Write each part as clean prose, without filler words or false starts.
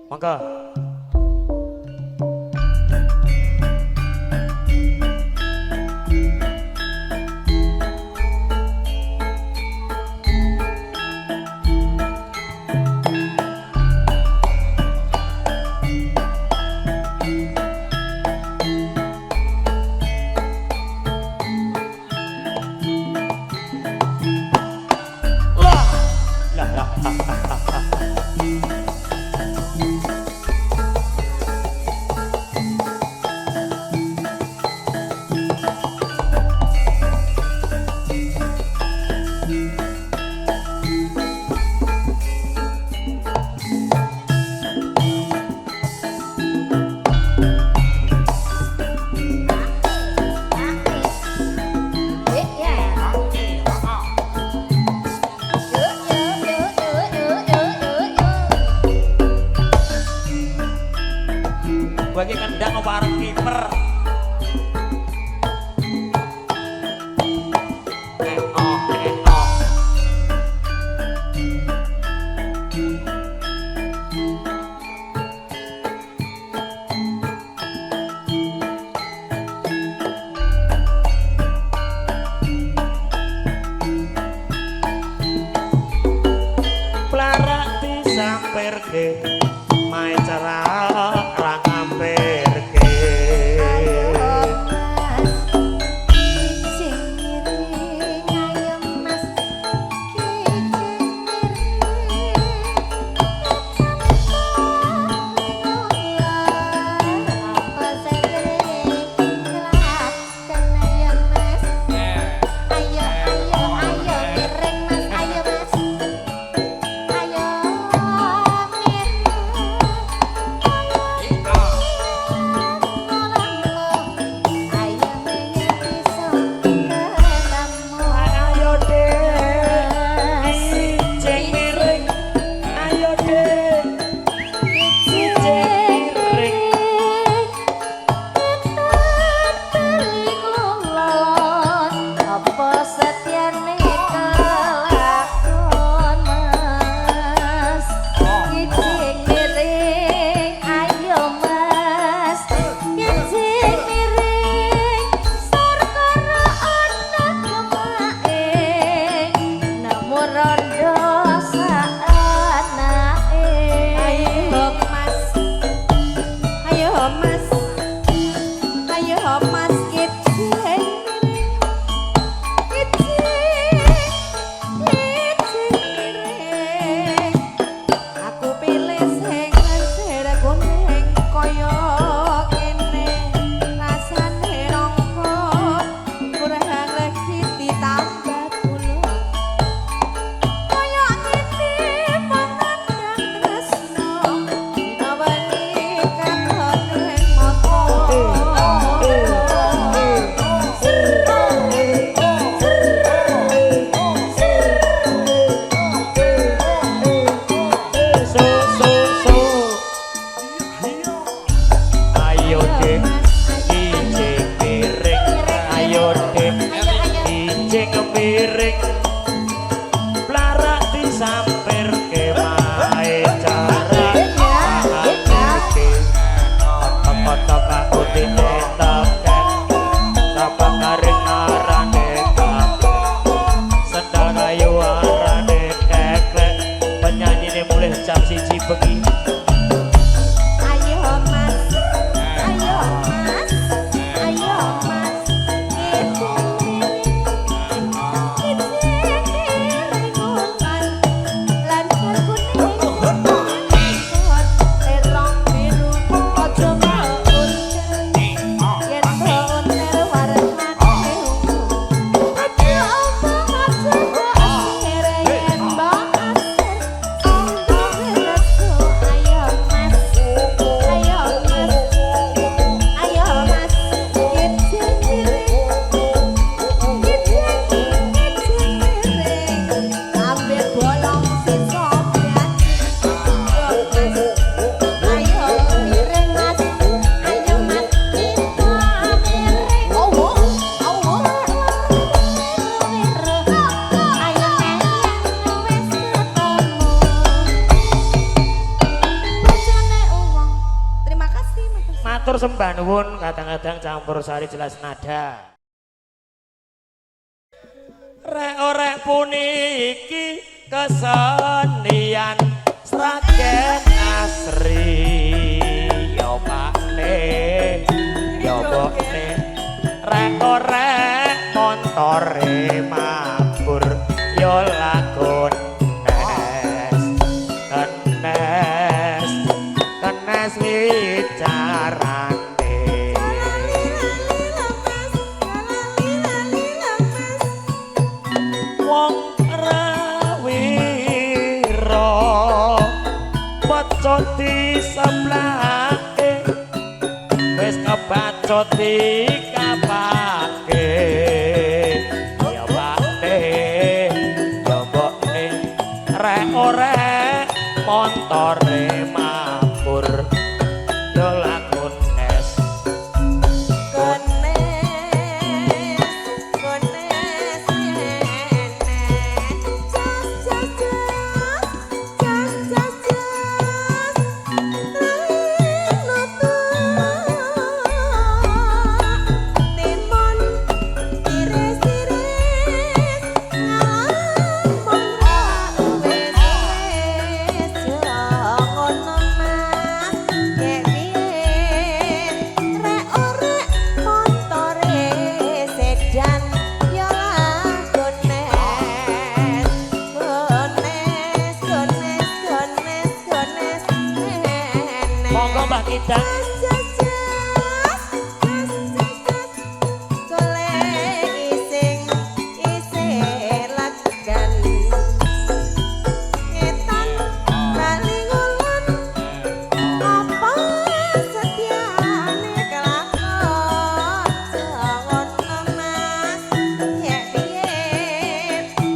Monggo. Lah, lah, lah. Kowe iki kendang apa arep kiper? Eh, oh, eh, oh. Plarak disampirke mae cerak ra ngampirke. Ayo Mas, kijing miring, ayo Mas, kijing miring, apa sedere kelakon ayo Mas, ayo ayo ayo miring Mas, ayo Mas, ayo miring. Ayo bisa ketemu. Ayo Dek, kijing miring. Ayo Dek, Kijing miring, teling lolon, apa setyane kelakon Mas? Kijing miring, ayo Mas, kijing miring, sarkara ana kemake, namun rondo saanake. Ayo Mas, ayo Mas, ayo Mas, kijing miring, kijing, kijing miring. Aku pilih sing lenjer kuning kaya ngene, rasane nangka kurang lagi ditambah gula. Kaya ngene wong nandhang tresno, dina wengi katon ing mata. So so so. Ayo Dek, kijing miring. Ayo Dek, kijing miring. Plarak disampirke mae cara ngampirke. Kotok aku ditetoke. Sapa garing arane kabeh. Sendal kayu arane keklek. Penyanyine mulih jam 1 bengi. Ayo Mas, ayo Mas, ayo Mas, kijing miring, kijing miring ulan, lancar kuning, terong biru, aja mbok untel, yen mbok untel warnane ungu. Aja omong aja mbok asir, yen mbok asir, sangka reso. Matur sembah nuwun, kadang-kadang campur sari jelas nada. Rek orek puniki kesenian Sragen asri. Yo pakne, yo bokne, rek orek montore mabur yo lakon nes kenes kenes wicarane. Wong rawira pecut diseblake wis kebacut dikapake. Ya pakne, ya mbokne, rek orek montore mabur yo lakon nes. Gones, gones nenek. Jas, jas, jas, jas, jas, jas. Timun iris-iris ngalamun wis wis yo ngono Mas gek piye rek orek montore sedan yo lah gones gones gones gones gones nenek. Monggo Mbah Kidang. Jas jas jas jas jas jas golek ising isih legan ngetan bali ngulon apa setiane kelakon ngono Mas gek piye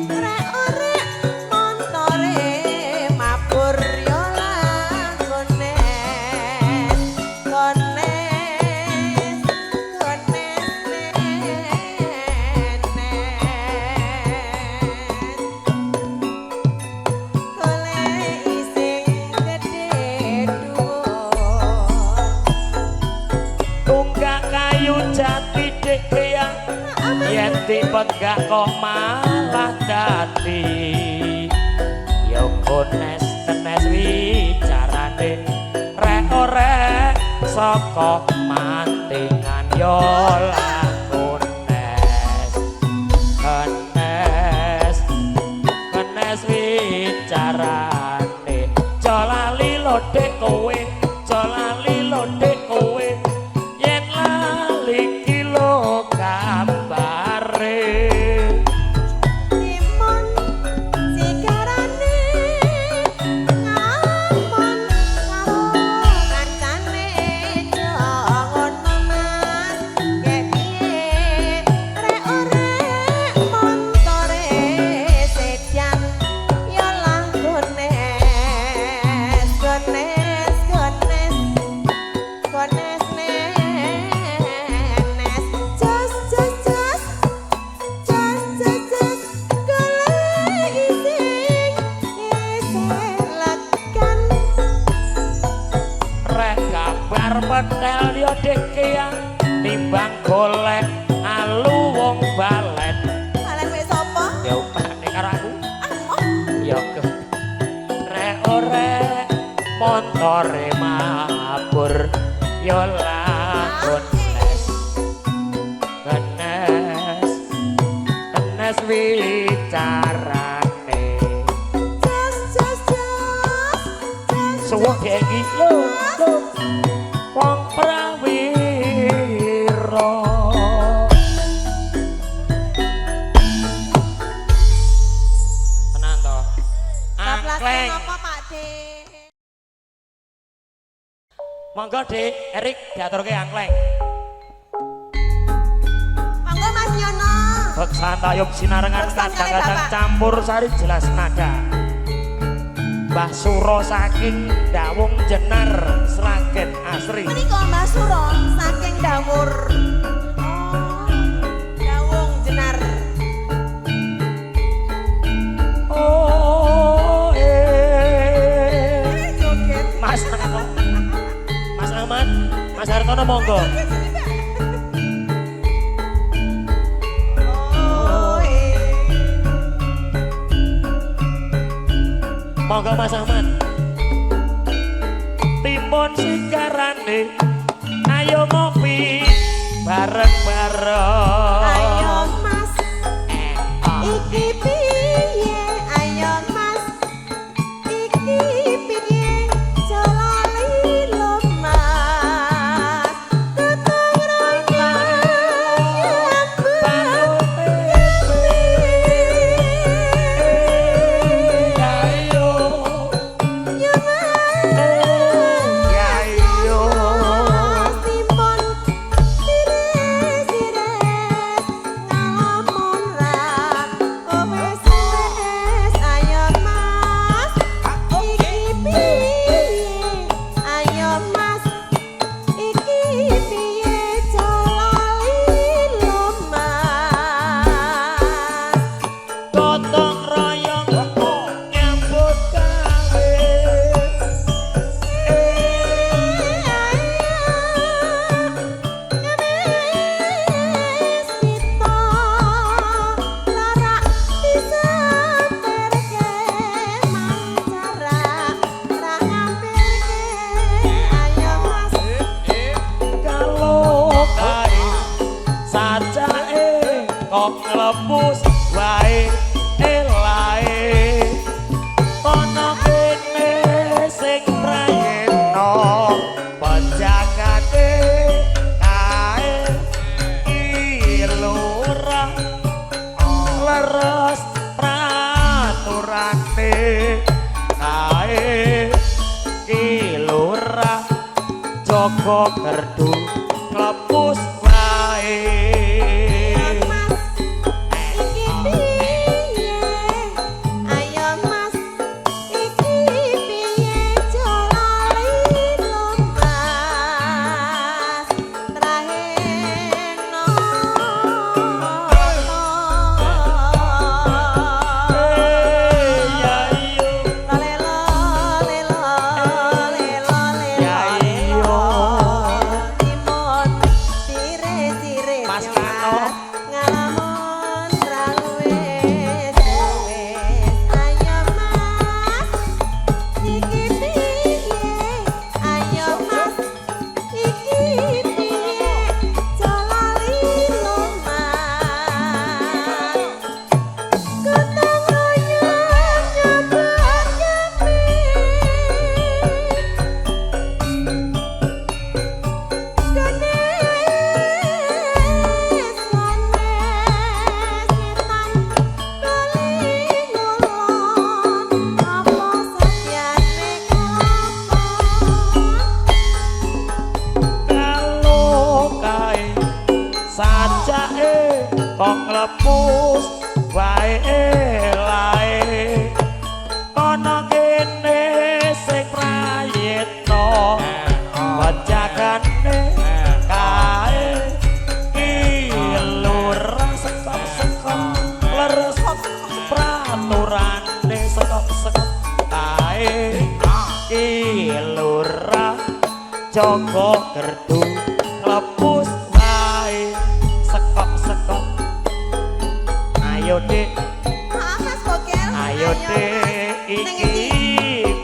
rek orek montore mabur yo lah gones gones gones nenek golek ising gedhe dhuwur. Tunggak kayu jati dik ya yen dipenggak kok malah dadi ya kones kenes wicarane rek orek saka mantingan yo lakones kenes kenes wicarane. Aja lali lho dik kowe, aja lali lho dik kowe, yen lali ki lho gambare. Timun sigarane ngamon karo kancane yo ngono Mas gek piye rek orek montore sedan yo lah gones gones gones gones nenes jas jas jas jas jas jas golek ising isih legan. Rek kabar petel yo dik ya timbang golek alu wong balen. Balen wis sapa? Ya upane karo aku ya ke rek orek montore mabur yo lakones kenes kenes wicarane. Jas jas jas jas Suwuk dek iki lho lho wong prawira. Tenan to Bablas angkleng. Apa Pak De? Monggo Dik Erik diaturke angkleng. Monggo Mas Nyono. Beksan tayub sinarengan Beksan kali, kadang-kadang Bapak. campur sari jelas nada. Mbah Suro saking Dawung Jenar Sragen Asri. Menika Mbah Suro saking Dawur. Oh, Dawung Jenar. Oh eh. Joget. Mas Mas Ahmad, Mas Harto. Kartono monggo. Oh, eh. Monggo Mas Ahmad. Timun sigarane, ayo ngopi bareng-bareng. Ayo Mas, iki piye? Ayo Mas, iki piye? Aja lali lho Mas. Gotong royong nyambut Ayo, Ya Mas. ya iyo. Mas Timun sires-sires ngalamun ra wis wis. Ayo Mas, iki piye? Ayo Mas, iki piye? Aja lali lho Mas. Gotong royong nyambut gawe. Wis kita lara disamperke mancara ra ngampirke. Ayo Mas. Kalau kae sajake kok nglepus wae elae, kono kene sing prayitno pejagane kae lurah leres praturane kae ki lurah jaga gerdu nglepus wae. Ayo Mas, iki piye? Ayo Mas, iki piye? Aja lali lho Mas. Traheno. Ya iyo. Lelo lelo lelo Ya lelo. iyo. Timun sire-sire. Mas Kano. Ngalamun ra wis wis. Ayo Mas, iki piye? Ayo Mas, iki piye? Aja lali lho Mas. Gotong royong nyambut gawe. Ganes manes ngetan bali ngulon apa satyane kelakon. Kalau kae sajake kok nglepus wae elae, kono kene sing prayitno pejagane kae ki lurah sekop-sekop leres praturane sekop-sekop kae ki lurah jaga gerdu nglepus wae sekop-sekop. Ayo Dik. Maaf Mas Bogel. Ayo Dik, Mas. Ning iki endi?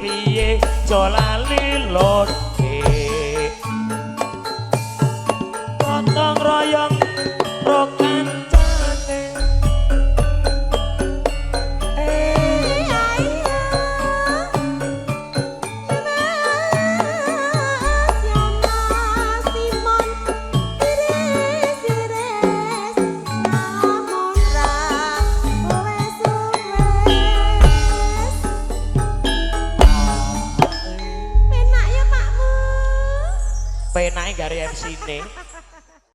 Piye? Aja lali lho Dik. Gotong royong ro kancane. Eh. Ayo Mas, ya Mas Timun sires-sires ngalamun ra wis wis. Penak ya Pakmu. Penake gare MC ne.